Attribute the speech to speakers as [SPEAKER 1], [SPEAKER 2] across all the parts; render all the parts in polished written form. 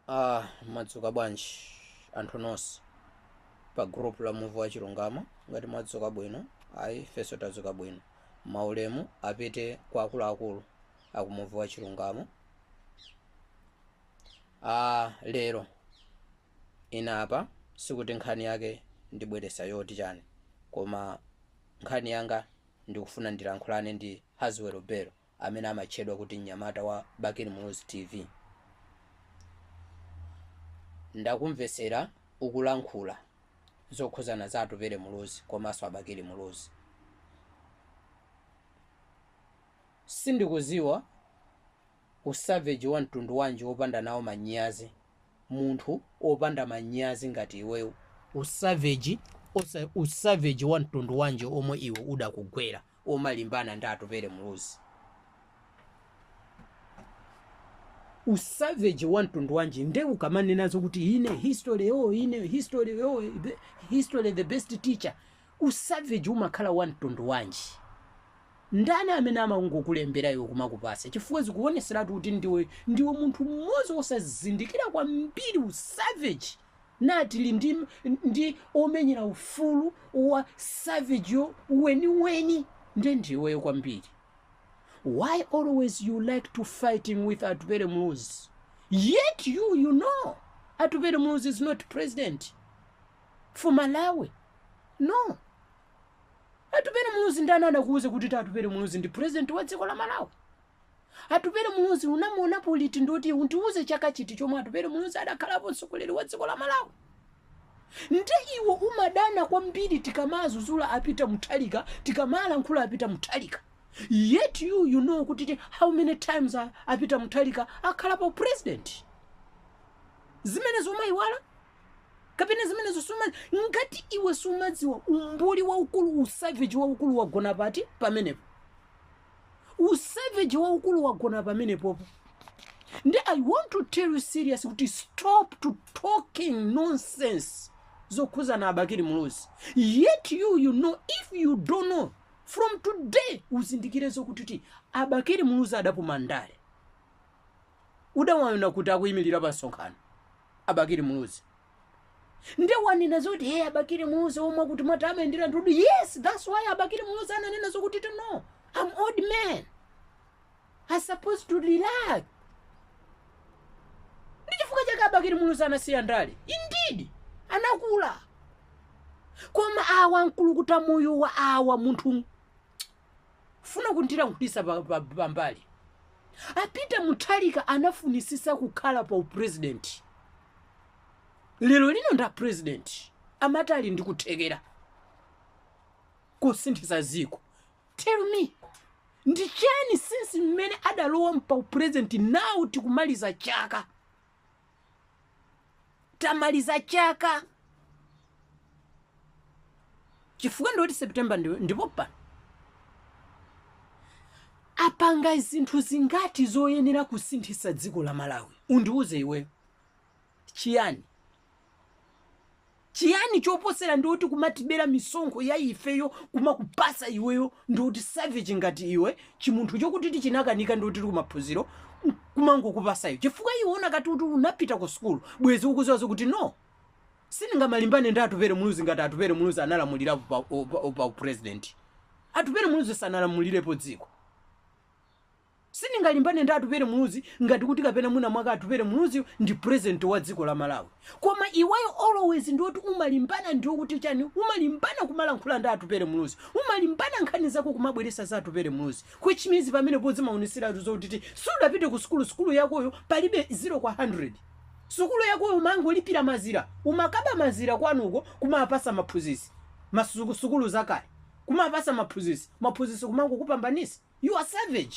[SPEAKER 1] Mwadzuka bwanji anthu nonse pa group la Muvi wa Chilungamo? Ngati mwadzuka bwino, ayi, ifenso tadzuka bwino. Maulemu apite kwa akuluakulu aku Muvi wa Chilungamo. Lero ine apa sikuti nkhani yake ndibweresa yoti chani, koma nkhani yanga ndikufuna ndilankhulane ndi Haswell Bello amene amatchedwa kuti mnyamata wa Bakili Muluzi TV. Ndakumvesera ukulankhula zokhuzana za Atupele Muluzi komanso Abakili Muluzi. Sindikuziwa usavage wa mtundu wanji wopanda nawo manyazi, munthu opanda manyazi ngati iweyo. Usavage osa, usavage wa mtundu wanji omwe iwe udakugwera omalimbana ndi Atupele Muluzi? Usavage wa mtundu wanji? Nde ukamanena zokuti ine history, oh, ine history, oh, history the best teacher, usavage umakhala wa mtundu wanji? Ndani amene amangokulembera iwe kumakupasa? Chifukwa zikuoneseratu kuti ndiwe munthu mmodzi wosazindikira kwambiri. Usavage natili ndi omenyera ufulu wa savage yo weniweni nde ndiweyo kwambiri. Why always you like to fighting with Atupele Muluzi, yet you know Atupele Muluzi is not president for Malawi? No, Atupele Muluzi, ndani anakuuza kuti Atupele Muluzi ndi president wa dziko la Malawi? Atupele Muluzi unamuonapo liti? Ndoti undiuze chaka chiti chomwe Atupele Muluzi adakhalapo mtsogoleri wa dziko la Malawi? Nde iwe umadana kwambiri tikamazuzula a Peter Mutharika, tikamalankhula a Peter Mutharika, yet you know kuti how many times a Peter Mutharika akhalapo president. Zimenezo umayiwala kapena zimenezo suma? Ngati iwe sumadziwa, umbuli waukulu, usavage waukulu wagona pati pamenepo? Usavage waukulu wagona pamenepopo. Ndi I want to tell you serious kuti stop to talking nonsense zokhuzana Abakili Muluzi, yet you know. If you don't know, from today uzindikire zokuti ti Abakili Muluzi adapuma ndale. Udawaona kuti akuyimirira pa msonkhano Abakili Muluzi? Nde wanena zoti, "Hey, Abakili Muluzi omwe kuti mwati amayendera ndudu." Yes, that's why Abakili Muluzi ananena zokuti ti, "No, I'm old man, I supposed to relax." Ndi chifukwa chake Abakili Muluzi anasiya ndale. Indeed, anakula. Koma awa mkulukuta moyo wa awa, munthu funa kundilankhulisa pambali. A Peter Mutharika anafunisisa kukhala pa upresident. Lero lino nda president, amati ali ndi kuthekera kusinthisa ziko. Tell me, ndi chani since mmene adalowa pa upresident? Now tikumaliza chaka, tamaliza chaka, chifukwa ndoti September ndipo pano. Apanga zinthu zingati zoyenera kusinthisa dziko la Malawi? Undiuze iweyo, chiyani, chiyani choposera ndiwoti kumatibera misonkho ya ifeyo, kumakupasa iweyo? Ndiwoti savage ngati iwe, chimunthu chokuti tichinakanika ndiwoti tili kumaphunziro, kumangokupasa iwe, chifukwa iwe unakati kuti unapita ku sukulu, bwezi ukuziwa zokuti no, sindingamalimbane ndi Atupele Muluzi ngati Atupele Muluzi analamulirapo pa president. Atupele Muluzi sanalamulirepo dziko. Sindingalimbane ndi Atupele Muluzi ngati kuti kapena mwina mwake Atupele Muluzi ndi president wa dziko la Malawi. Koma iweyo always ndiwoti umalimbana, ndiwo kuti chani, umalimbana kumalankhula ndi Atupele Muluzi, umalimbana nkhani zako kumabweresa za Atupele Muluzi, which means pamene podzimaoneseratu zokuti ti sudapite ku sukulu. Sukulu yakoyo palibe, 0 kwa 100. Sukulu yakoyo umangolipira mazira, umakaba mazira kwanuko kumapasa maphunzitsi, masukulu zakale kumapasa maphunzitsi, maphunzitsi kumangokupambanisa. You are savage.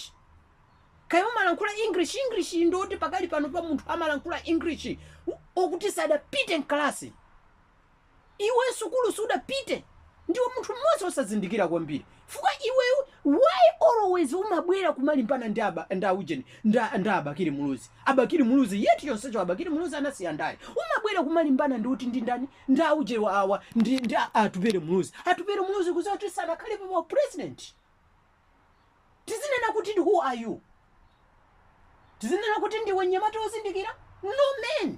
[SPEAKER 1] Kaya umalankhula English, English ndoti pakali pano pa munthu amalankhula English okuti sadapite mkalasi. Iwe sukulu sudapite. Ndiwe munthu mmodzi osazindikira kwambiri. Fuka iwe, why always umabwera kumalimbana ndi aba ndi aujeni ndi Abakili Muluzi, Abakili Muluzi, yet chonsecho Abakili Muluzi anasiya ndale? Umabwera kumalimbana ndi kuti ndi ndani, ndi auje awa, ndi Atupele Muluzi, Atupele Muluzi kuziwa kuti sanakhalepo pa president. Tizinena kuti who are you? Tizinena kuti ndiwe mnyamata wozindikira? No man.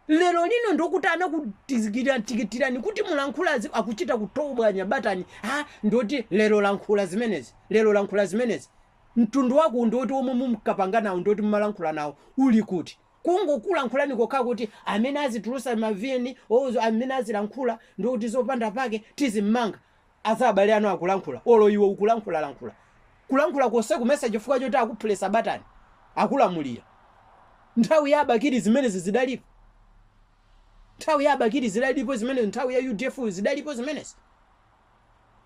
[SPEAKER 1] Lero lino ndokuti anakutikitirani kuti mulankhula, akuchita kutobwanya batani. Ha, ndoti lero lankhula zimenezi, lero lankhula zimenezi. Mtundu wako ndoti omwe mumkapanga nawo, ndoti mumalankhula nawo uli kuti? Kungokulankhulani kokha kuti amene azitulusa ma VN ozo, amene azilankhula ndikuti zopanda pake, tizimmanga. Azabale anu akulankhula, olo iwe ukulankhula-lankhula, kulankhula konse kumesa chifukwa choti akuphulesa batani, akulamulira. Nthawi ya Abakiri zimenezi zidalipo? Nthawi ya Abakiri zidalipo zimenezi? Nthawi ya UDF zidalipo zimenezi?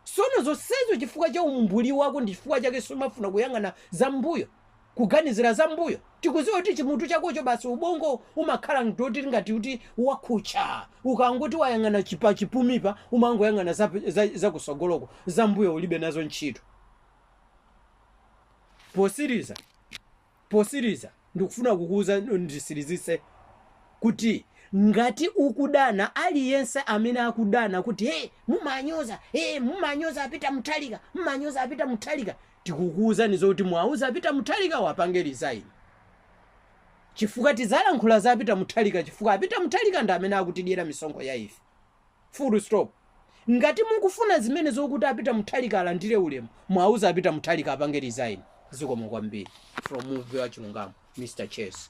[SPEAKER 1] Sono zonsezo chifukwa cha umbuli wako, ndi chifukwa chake sumafuna kuyang'ana zambuyo, kuganizira zambuyo. Tikuziwa kuti chimutu chakocho basi, ubongo umakhala ndoti ngati kuti wakhucha. Ukangoti wayang'ana chipa chipumipa, umangoyang'ana zakusogoloko, zambuyo ulibe nazo ntchito. Posiriza, ndikufuna kukuuza, ndisirizise kuti ngati ukudana, aliyense amene akudana kuti, "Hey, mumanyoza, hey, mumanyoza Apita Muthalika, mumanyoza Apita Muthalika," tikukuuzani zoti mwauza Apita Muthalika wapange resign, chifukwa tizalankhula za Apita Muthalika, chifukwa Apita Muthalika ndi amene akutidyera misonkho ya ife, full stop. Ngati mukufuna zimene zokuti Apita Muthalika alandire ulemu, mwauza Apita Muthalika apange resign. Zikomo kwambiri. From Muvi wa Chilungamo, Mr Chase.